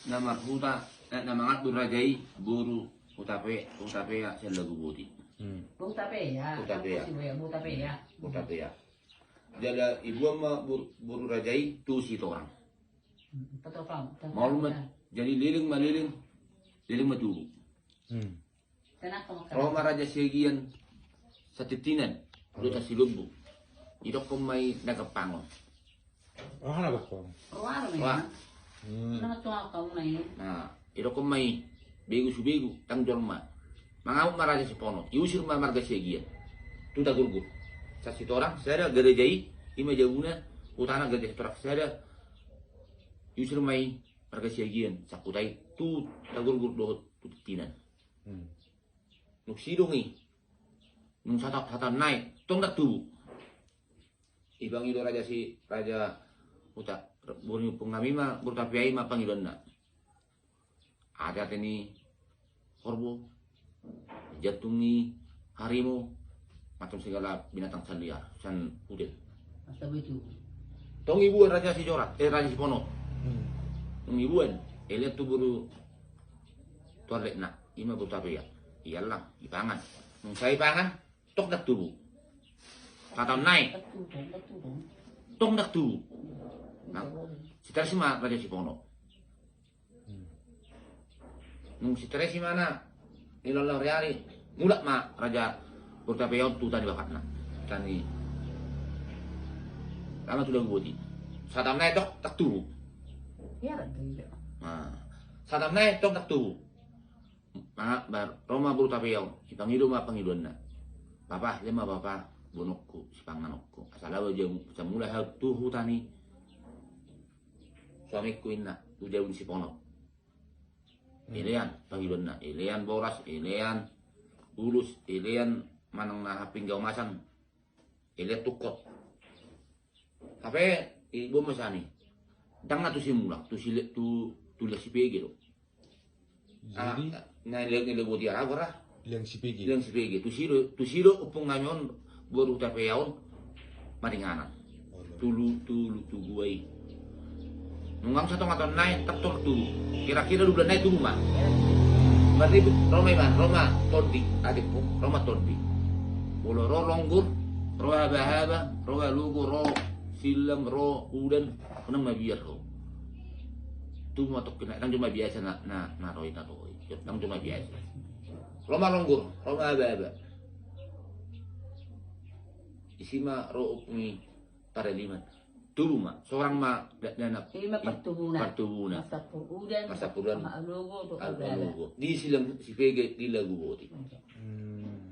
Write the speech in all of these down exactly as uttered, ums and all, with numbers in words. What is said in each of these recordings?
na marhuta, eh, na mangalap boru raja i, boru Hutapea, Hutapea sian Laguboti. Hmm. Hutapea, Hutapea. Hutapea. Jala diboan ma boru, boru raja i tu Sitorang. Hmm, Maol ma, jadi leleng ma leleng, leleng ma tubu. Hmm. Ro ma Raja Siagian Satintinan, dohot Silombu. Didokkon ma i na gampang on. Aha na gampang? Roa do memang. Hmm. Nah, didokkon ma i, begu subegu, ndang jolma. Mangamuk ma Raja Siponot, diusir ma marga Siagian tu Tagurgur. Sian Sitorang, sada gareja i, i ma jabuna, hutana gareja Sitorang sada, diusir ma i marga Siagian, sian huta i, tu Tagurgur dohot tu Tintinan. Hmm. Nung sidung i, nung sata-, sataon nai, tong ndang tubu. Dipangido raja si, raja huta, boru ni ompung nami ma, boru Tapea i ma pangidoanna. Ate-ate ni horbo, jantung ni harimau, macam segala binatang sian liar, sian huta. Tong diboan Raja Sijorat, eh, Raja Siponot. Hmm. Nung diboan, dilean tu boru tu arlekna, i ma boru Tapea. Diallang, dipangan. Nung sai dipangan, tong ndang tubu. Sataon nai, tong ndang tubu. Nah, siteresi ma Raja Siponot. Hmm. Nung siteresi ma na, nilolo riari, mulak ma raja boru Tapea on tu huta ni bapakna. Huta ni, ra ma tu Laguboti. Sataon nai tong ndang tubu. Nah, sataon nai tong ndang tubu. Nah, bar-, ro ma boru Tapea on, dipangido ma pangidoanna. Bapa, lehon ma bapa boanonku, sipanganonku. Asa laho jabu, asa mulak hau tu huta ni suamingku, ninna, tu jabu ni Siponot. Hmm. Dilean, pangidoanna. Dilean boras, dilean ulos, dilean manang na hapingga umasan. Dilean tungkot. Hape, diboan ma sian i. Ndang na tusi mulak, tusi le-, tu, tu liang Sipege do. Jadi? Ah, na liang, liang Laguboti, aha goarna? Liang Sipege. Liang Sipege. Tusi do, tusi do ompung nami on, boru Tapea on, maringanan. Oh, iya. Tu lu-, tu lu-, tu gua i. Nunga satonga taon nai, tong ndang tubu. Kira-kira dua bulan nai tubu ma. Marribut, ro ma iba, ro ma tondi, adikku, ro ma tondi. Molo ro longgur, ro haba-haba, ro halogo, ro silam, ro udan, unang mabiar ho. Tubu ma tongkin nai, ndang jolma biasa na, na, na ro i, na ro i. Ndang jolma biasa. Ro ma longgur, ro ma haba-haba. Disi ma ro ompung i Paraliman. Tubu ma, sorang ma da-, dakdanak. I ma partubuna. Partubuna. Marsapur udan, marsapur udan, marhalogo, dohot haba-haba. Halogo. Di silang Sipege, di Laguboti. Hmm.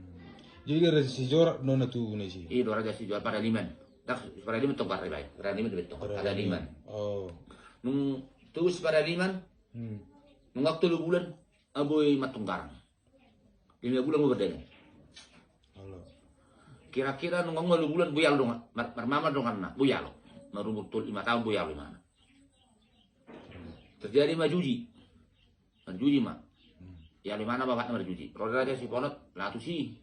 Jadi Raja Sijorat do na tubu na disi? I do Raja Sijorat, Paraliman. Ndang, Paraliman tong, Paraliman. Paraliman tong. Paraliman. Paraliman. Oh. Nung tubu si Paraliman, hmm, nunga tolu bulan, ah, boi martunggarang. Lima bulan ma mardalan. Kira-kira nunga ualu bulan boi alo dongan, mar-, marmama donganna, boi alo. Marumur tolu lima taon boi alo imana. Terjadi ma juji. Marjuji ma. Hmm. Dialo imana bapakna marjuji. Ro Raja Siponot, laho tusi.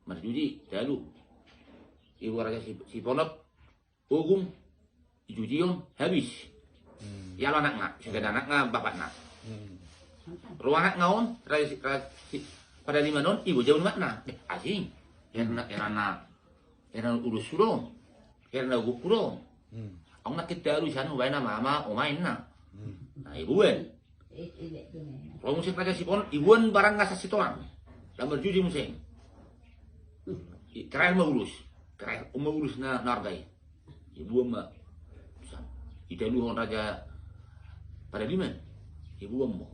Marjuji, talu. Diboan Raja Si-, Siponot, ogung, dijuji on, habis. Hmm. Dialo anakna, sagadan anakna bapakna. Hmm. Ro anakna on, Raja Si-, Raja Si-, Paraliman on, diboan jabu ni umakna. Eh, asing. Hera na, hera na, hera na ulos hudo. Hera na ogung hudo. Hmm. Au nangkin talu sian hubaen ama, ama, oma, inna. Hmm. Nah, diboan. Ro muse Raja Siponot, diboan barangna sian Sitorang. Laho marjuji muse. I, terakhir ma ulos. Terakhir, on ma ulos na, na arga i. Diboan ma. Ditaluhon Raja Paraliman. Diboan ma.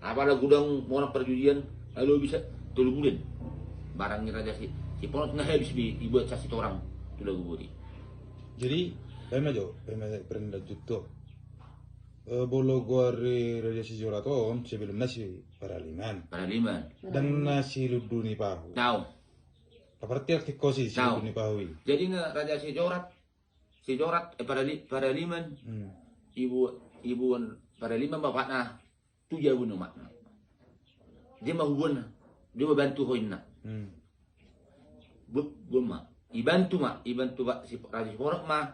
Apala godang monang parjujian, alo bisa tolu bulan. Barang ni Raja Si-, Siponot nga habis be, diboan sian Sitorang tu Laguboti. Jadi, paima jo, paima, paima lanjut tu. Eh, molo goar ni Raja Sijorat on, sebelumna si Paraliman. Paraliman. Ndang na si Lundu ni Pahu. Daong. Berarti arti kosi si Lundu ni Pahu i. Jadi na Raja Sijorat, Sijorat, eh, Parali-, Paraliman. Hmm. Dibo-, diboan Paraliman bapakna tu jabu ni umakna. Dia ma huboan, dia ma bantu ho, inna. Hmm. Bo-, boan ma. Dibantu ma, dibantu ba-, si Raja Siponot ma,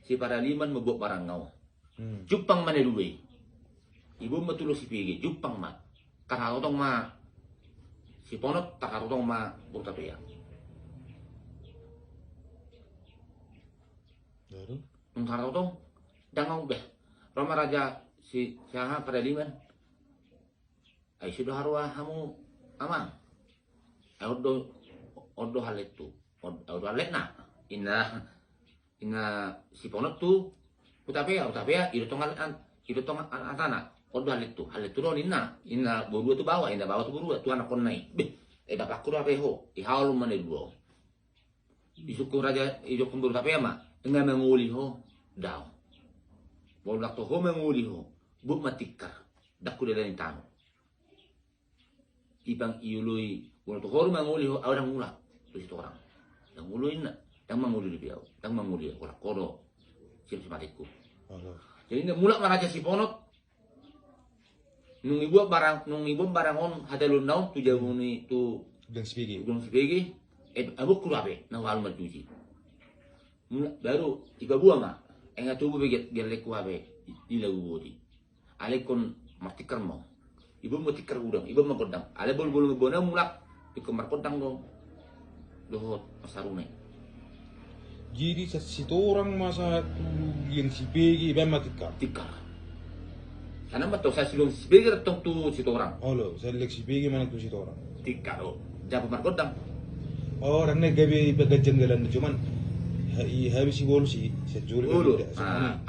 si Paraliman mambuat barang nga on. Hmm. Jumpang ma na dua i. Iboan ma tu Long Sipege, jumpang ma. Tarharotong ma Siponot, tarharotong ma Boru Tapea. Nung tarharotong, dang au be. Ro ma raja si, si aha, Padaliman. Ai ise do haroa hamu, amang? Ai on do, on do hallethu. On do halletna. Inna, inna Siponot tu Hutapea, Hutapea i do tong, i do tong hatana. On do hallethu, hallethu do on, inna. Inna borua tu baoa, inna baoa tu borua, tu anakkonna i. Beh, e bapakku do hape ho, i haolum ma na i dua on. Isungkun raja, isungkun Boru Tapea ma, nga mangoli ho? Daong. Molo ndang tong ho mangoli ho, bot ma tingkar. Dang hudalani tano. Ipang ioloi, molo tong ho do mangoli ho, au dang mulak tu Sitorang. Dang olo inna, dang mangoli dope au, dang mangoli au, holan ho do siap simatikku. Jadi inna mulak ma raja Siponot. Nung ibuat barang, nung ibuat barang on, hataluonna on tu jabu ni tu Godang Sipege. Godang Sipege. E, aboanku do hape na hualu martusi. Mulak baru ipaboa ma. Nga tubu be gellengku hape di lagu boti. Alai ingkon martingkar ma. Iboan ma tingkar godang, iboan ma gondang. Alai bolon-bolon iboan mulak ingkon margondang do. Dohot marsarune. Jadi sa Sitorang ma sahat tu Godang Sipege, ibaen ma tingkar. Tingkar. Sana ma tong, sahat Godang Sipege tong tu Sitorang. Olo, sahat Godang Sipege manang tu Sitorang. Tingkar do. Japa margondang. O, dang na gabe ibaen ganjang dalan, cuman habis i bolus i, sahat jolo.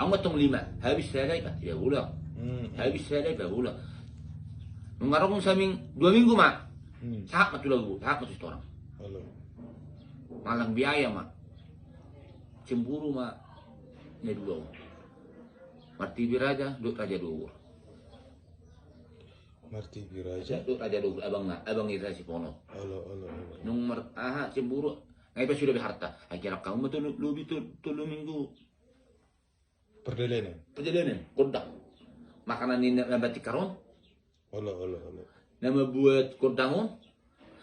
Au ma tong lima, habis sada ipaboa. Habis sada ipaboa. Nung adong saming dua minggu ma. Sahat ma tu lagu, sahat ma tu Sitorang. Mangallang biaya ma. Cemburu ma na dua on. Martibi Raja dohot Raja Dogor. Martibi Raja dohot Raja Dogor, abangna, abang ni Raja Siponot. Nung mar, aha, cemburu. Nga ipasu dope harta. Akhirna hamu ma tolu, lobi tolu minggu. Pardalanan. Pardalanan, gondang. Makanan ni na mambuat tingkar on. Olo, olo, olo. Na mambuat gondang on.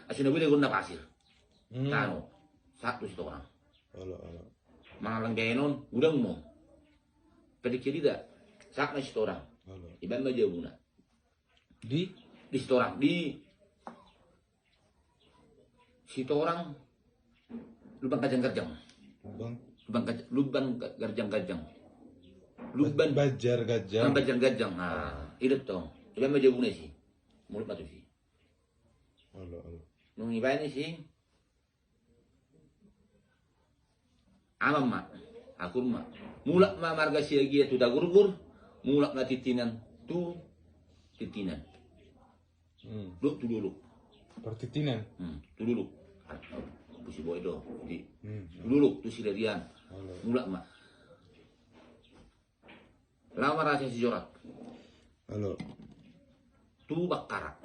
Asi na bule gondang pasir. Tano. Sahat tu Sitorang. Olo, olo. Mangallang biaya on, godang ma on. Pendek cerita. Sahat ma Sitorang. Olo. Ibaen ma jabuna. Di? Di Sitorang. Di Sitorang, Lumban Garjang-garjang. Lumban? Lumban Garjang, Lumban Garjang-garjang. Lumban Banjar Ganjang. Banjar Ganjang. Nah, i do tong. Ibaen ma jabuna disi. Mulak ma tusi. Olo, olo. Nung ibaen disi, aman ma, akur ma. Mulak ma marga Siagia tu Tagurgur, mulak ma Tintinan tu Tintinan. Dohot tu Dolok. Partintinan. Tu Dolok. Pusi boi do. Tu Dolok, tu Silarian. Mulak ma. Laho ma Raja Sijorat. Tu Bakkara.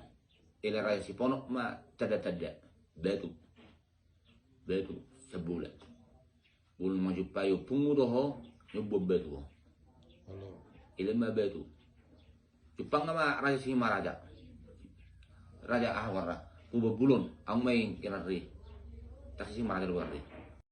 Ela Raja Siponot ma tanda-tanda. Batu. Batu, sambola. Molo manjumpai ompungmu do ho, nyombuan batu ho. Ela ma batu. Jumpang ma Raja Sisingamaraja. Raja aha warna. Hubabulon, au ma i inarre. Raja Sisingamaraja do warna.